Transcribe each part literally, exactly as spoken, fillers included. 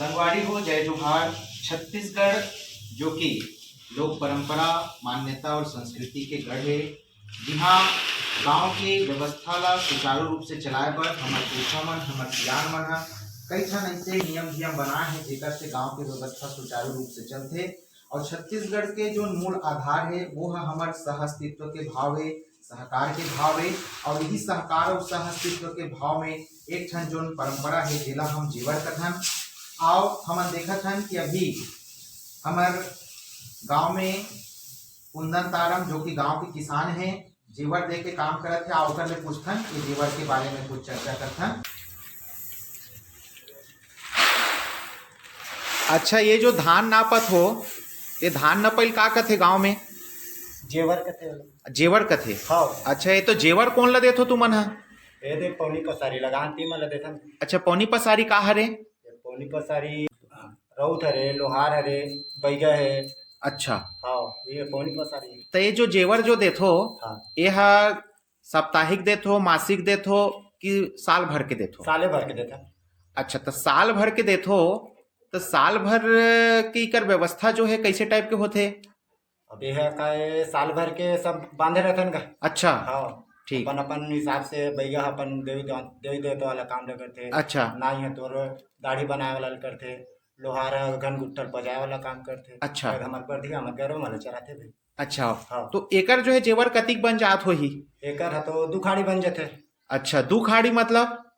संगवारी हो, जय जोहार। छत्तीसगढ़ जो कि लोक परंपरा, मान्यता और संस्कृति के गढ़ हे, जिहाँ गांव के व्यवस्था ला सुचारू रूप से चलाए बर हमर पुरखा मन, हमर सियान मन ह कई ठन ऐसे नियम धियम बनाए हे, जेकर से गांव के व्यवस्था सुचारू रूप से चलथे। और छत्तीसगढ़ के जो मूल आधार हे, वो ह हमर सहअस्तित्व के भाव हे, सहकार के भाव हे। और यही सहकार और सहअस्तित्व के भाव में एक ठन जोन परंपरा हे, जेला हम जेवर कथन। आओ हमन देखत हन कि अभी हमर गांव में कुंदन तारम, जो कि गांव के किसान हे, जेवर दे के काम करत हे। आओ ओकर ले पूछथन, ये जेवर के बारे में कुछ चर्चा करथन। अच्छा, ये जो धान नापत हो, ये धान नपइल का कथे गांव में? जेवर कथे। जेवर कथे? हाँ। अच्छा, ये तो जेवर कोन ला देथो तुमन ह? ये दे पौनी पसारी लगान ती मन ला देथन। अच्छा, पौनी पसारी का हरे? ये पौनी पसारी रउत हरे, लोहार हरे, बैगा हे। अच्छा। हाँ, ये पौनी पसारी। तो ये जो जेवर जो देथो, हाँ। ये ह साप्ताहिक देथो, मासिक देथो कि साल भर के देथो? साले भर के देथन। अच्छा, तो साल भर के देथो, तो साल भर के इकर व्यवस्था जो है, कैसे टाइप के होथे? अब ये है का, ये साल भर के सब बांधे रहथन का। अच्छा। हाँ। ठीक। अपन, अपन हिसाब से बैगा अपन देवी देव-, देवी देवता वाला काम ल करथे। अच्छा। नाई है तोर दाढ़ी बनाए वाला ल करथे, लोहार ह घन गुट्ठल बजाए वाला काम करथे। अच्छा। और हमर बरधिया, हमर गरवा मन ल चराथे भाई। अच्छा। हाँ। तो एकर जो है जेवर कतिक बन जात होही? एकर ह तो दू खाड़ी बन जथे। अच्छा, दू खाड़ी मतलब?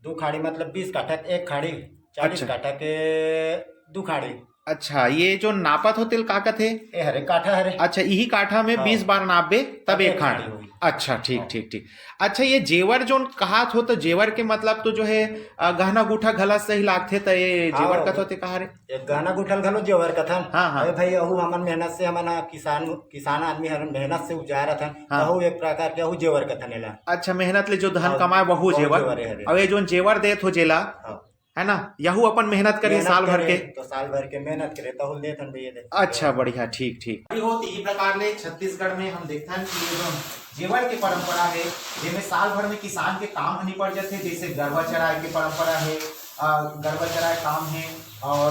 दू खाड़ी मतलब बीस काठा के एक खाड़ी, चालीस अच्छा। काठा के दू खाड़ी। अच्छा, ये जो नापत हो तेल का कथे? ए हरे काठा हरे। अच्छा, इही काठा में हाँ। बीस बार नापबे तब तब एक एक खाड़ी। खाड़ी होही। अच्छा, ठीक, हाँ। ठीक, ठीक। अच्छा, ये जेवर जोन कहात हो तो जेवर के मतलब तो जो है, अ, गहना गूठा घला सही लागथे, तो ये जेवर हाँ, कथो ते कहा रे? एक गहना गूठा ल घलो जेवर कथन। हाँ, हाँ। अरे भाई, अहू हमन मेहनत से, हमन ह किसान, किसान आदमी हरन, मेहनत से उपजाए रथन, हाँ। अहू एक प्रकार के अहू जेवर कथन एला। अच्छा, मेहनत ले जो धन हाँ, कमाए वहू वहू जेवर। जेवर हरे। अब ये जोन जेवर देत हो जेला, हाँ। है ना, यहू अपन मेहनत करे मेहनत साल भर करे, के। तो साल भर के मेहनत करे, तहू ल देथन भैया दे। अच्छा, बढ़िया, ठीक, ठीक। अभी होत इही प्रकार ले छत्तीसगढ़ में हम देखथन कि ये जोन जेवर के परंपरा हे, जेमे साल भर में किसान के काम ह निपट जथे, जैसे गरवा चराए के परंपरा हे, अ, गरवा चराए काम हे, और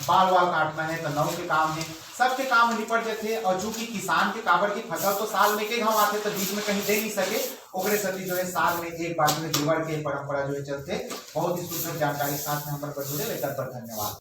बाल वाल काटना हे, तो नऊ के काम हे, सबके काम ह निपट जथे। और चूंकि किसान के काबर की फसल तो साल में के घाव आथे, तो बीच में कहीं दे नहीं सके, ओकरे सेती जो है साल में एक बार जो है जेवर के परंपरा जो है चलथे। बहुत ही सुंदर जानकारी के साथ में हमर पर जुड़े, एकर पर धन्यवाद।